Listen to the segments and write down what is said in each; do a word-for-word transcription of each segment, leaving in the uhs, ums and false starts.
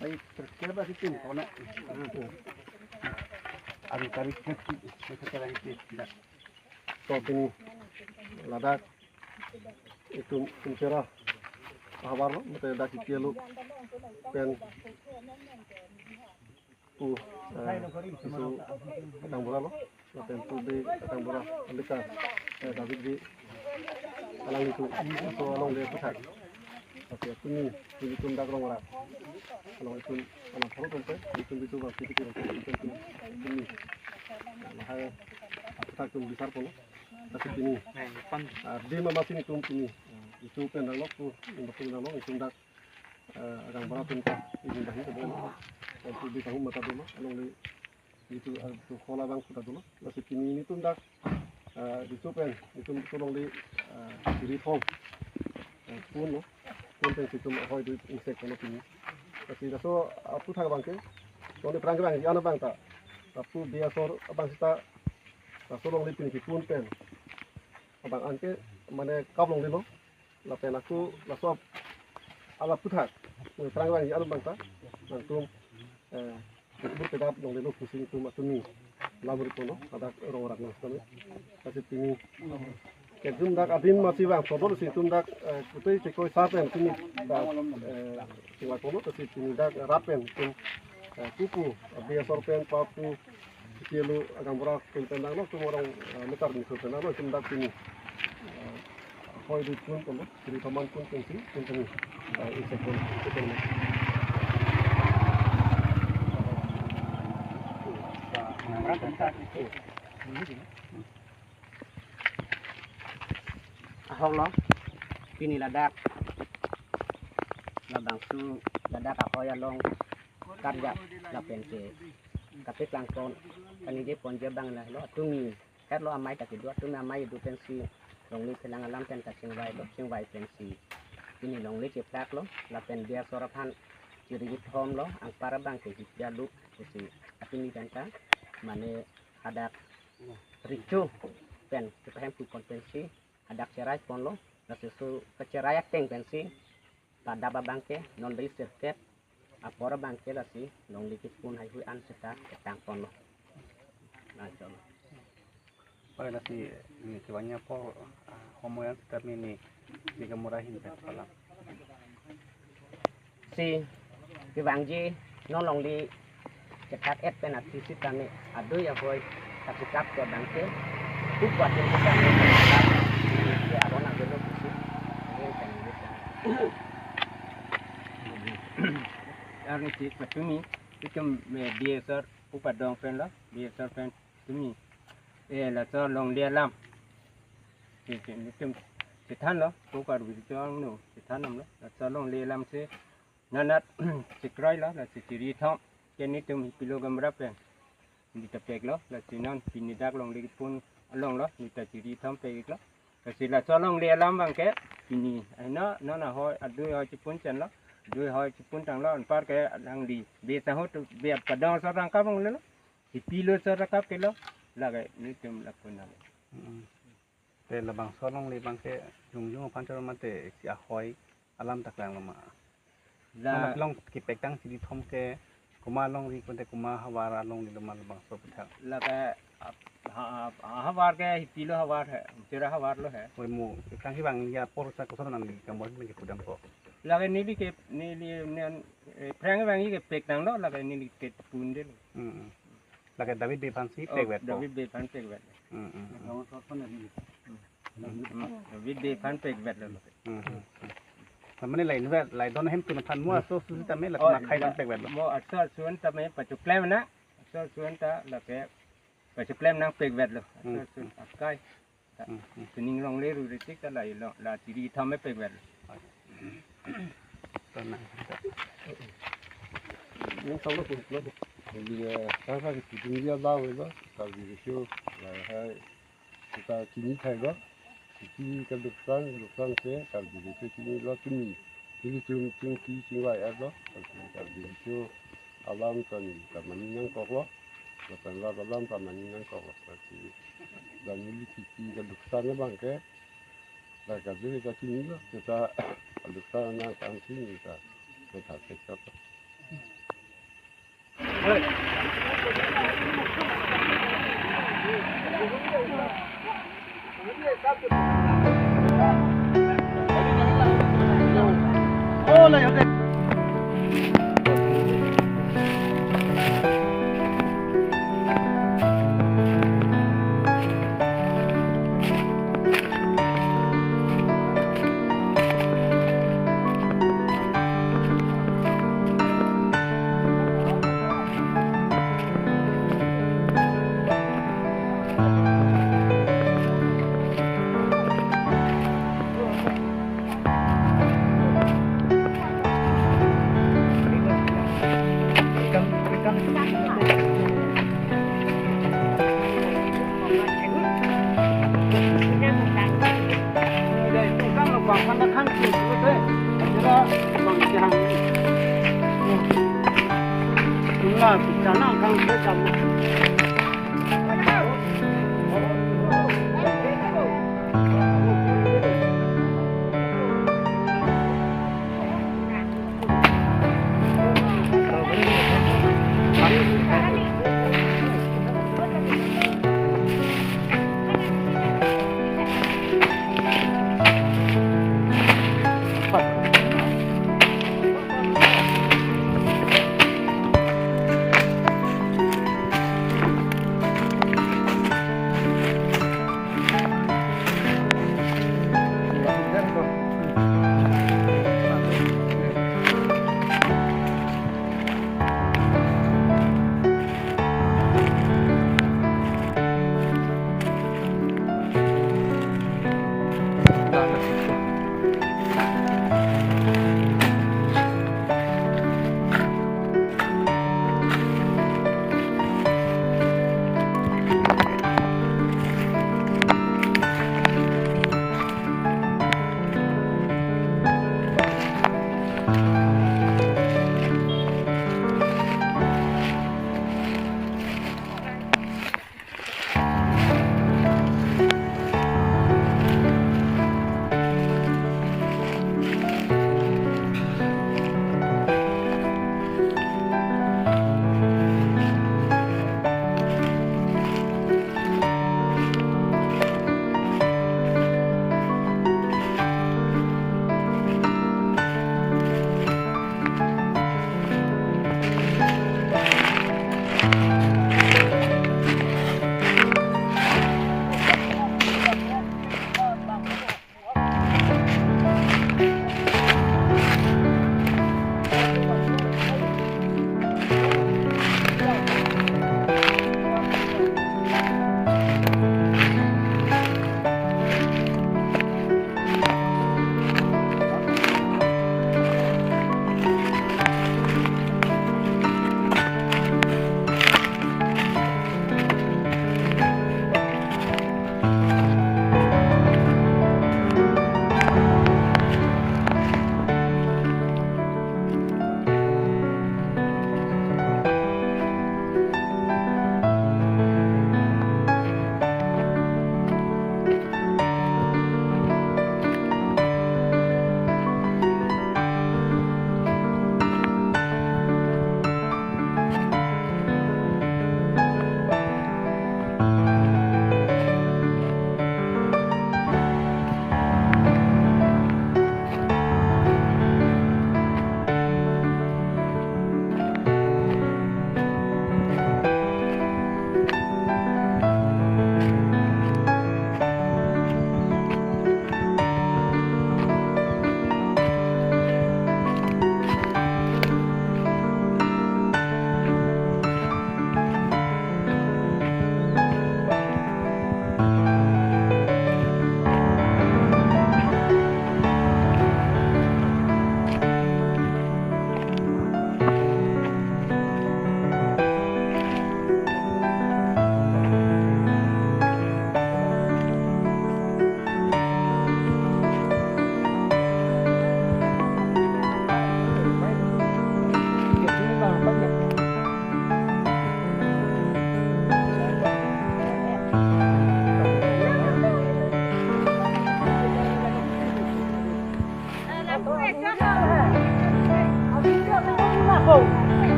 Ai, terkira ba situ, kona. Ari tarik kaki, kita lagi tidak. Toh pini ladak itum inchera havar lo, mate dak itialu pen pu, eh, isu Agangbura lo, lapen pu Bey Agangbura, andika, eh, David Bey, alanglitum, isu alongle aphuthak. Tapi pini, pini itum dak Rongrak along itum, alang pharo pen, itum itum bang piti kiri, itum itum pini. Lahai aphuthak itum bisar pon. Lasi pini, ah, di mama sini itum pini, itum pen dang lok tu, itum pen dang lok, itum dak, eh, Agangbura pen ta, itum dak itum pen, itum di tahun mata dulu, along di, itum, ah, tu kola bang kuta dulu. Lasi pini itum dak, eh, itum pen, itum tu along di, eh, diri thom, eh, pun lo, pun pen itum ahoi dui insek kono pini. Lasi laso aphuthak abang ke, along di pherangke abang, ano abang ta, lapu biasor abang seta, laso along di pini kipun pen abang anke mane kap longle lo. Lapen ako laso ap-, ala aphuthak, pherangke abang, ano abang ta, nangtum, eh, bur kedap longle lo pusi itum atumi lamur kono, ladak Rongrak nang sitame. Lasi pini, ke itum dak adim masi bang sodor si itum dak, eh, kutui chekoi sa pen pini dak, eh, sila kono, lasi pini dak rat pen itum, eh, kuku, abi asor pen papu, kilo Agangbura pen pen dang lo, itum orang, eh, metar ni pen dang lo, itum dak pini. Eh, hoi di pun kono, siri taman pun pensi, pun pun, eh, insek pun, insek pun. Ahok lo, pini ladak, labangso ladak ahoi along karjap lapen ke kapeklangpon, kaningje ponji abang lahelo, atumi, het lo amei ta kedo, atumi amei do pensi longle phelang alam pen kachingvai lo, chingvai pensi pini longle cheplak lo, lapen biasor aphan chiri thom lo, anpar abang ke hipia lo pusi atumi pen ta, mane hadak recho pen kepahem pu pon pensi hadak cherai pon lo, lasi laso kacherai ateng pensi padap abang ke non ri sirkep apor abang ke lasi longle kipun haihui an seta ketang pon lo. Nah, coba. Oi, lasi neli kevangji apor, ah, homoyan seta neli, neli Agangbura ahin pen palam. Si kevangji non longle kethak et pen athisi tame adui ahoi kachikap ke abang ke, kuku atin ke tame ke aron avelo pusi, ingin tame ingin tame. Arni si patumi, itum, eh, biasor upadong pen lo, biasor pen tumi. Eh, laso longle alam. Si, si, itum chethan lo, kuku arvi chong no, chethan nam lo, laso longle alam si nanat chikrai lo, lasi chiri thom. Ke netum hipilo Agangbura pen neli ta pek lo, lasi non pini dak longle kipun along lo, neli ta chiri thom pek lo. Lasi laso longle alam abang ke pini, eh, no, non ahoi, adui ahoi chipun chen lo, adui ahoi chipun tang lo, anpar ke alangli, be tahu tu, be padong asor tangkap longle lo, hipilo asor tangkap ke lo, lake netum lapu na lo. Hmm. Te labangso alongle abang ke jongjong aphan choro mate isi ahoi alam ta klang lo ma? La- Mana along kepek tang chiri thom ke komat along ri konte komat havar along ri lo ma labangso aphuthak? Lake, ah, ha-, ha-, havar ke hipilo havar he, Inchera havar lo he. Oi mo, kang kevangji apor sa koson nangli Agangbura nangli kepudam ko? Lake neli ke, neli nen, eh, pherangke vangji kepek tang lo, lake neli kepundel. Hmm, hmm. Lake David Bey aphan si, oh, pekvet po. David Bey aphan pekvet. Hmm, hmm, hmm. Hmm, bidi aphan pekvetlo. Hmm, hmm, hmm. Tame lahei vet, lahei don hemtun aphan mo aso aso tame la Oh, makhai la- aphan pekvetlo. Mo aso aso tame pachoklem nang. Aso aso ta lake pachoklem nang pekvetlo. Aso Hmm. aso akai. Ta Hmm, hmm. Sining longle ruri tik ta lahelo. La chiri thame pekvetlo. Tanang. Yang sama pun lo. Jadi, eh, saya kan di dunia bawah lo. Kalau di situ, lahai kita chini thai lo. Chini ke luksan, luksan ke kalau di situ chini lo chini. Chini chini chini chini chini lo ya lo. Kalau di situ alam tani, ta mani nangkoklo. Lapen la alam ta mani nangkoklo. Tapi dan ini chini ke luksan abang ke. La kajui ta chinilo, kita luksan nangkang chini ta. Kita cekap.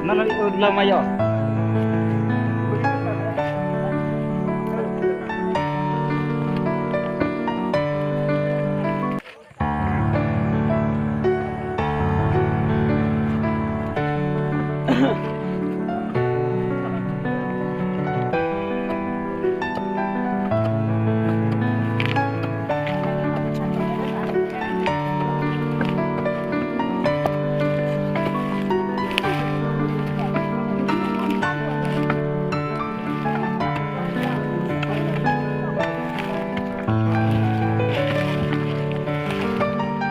Nana, oh, lama yo.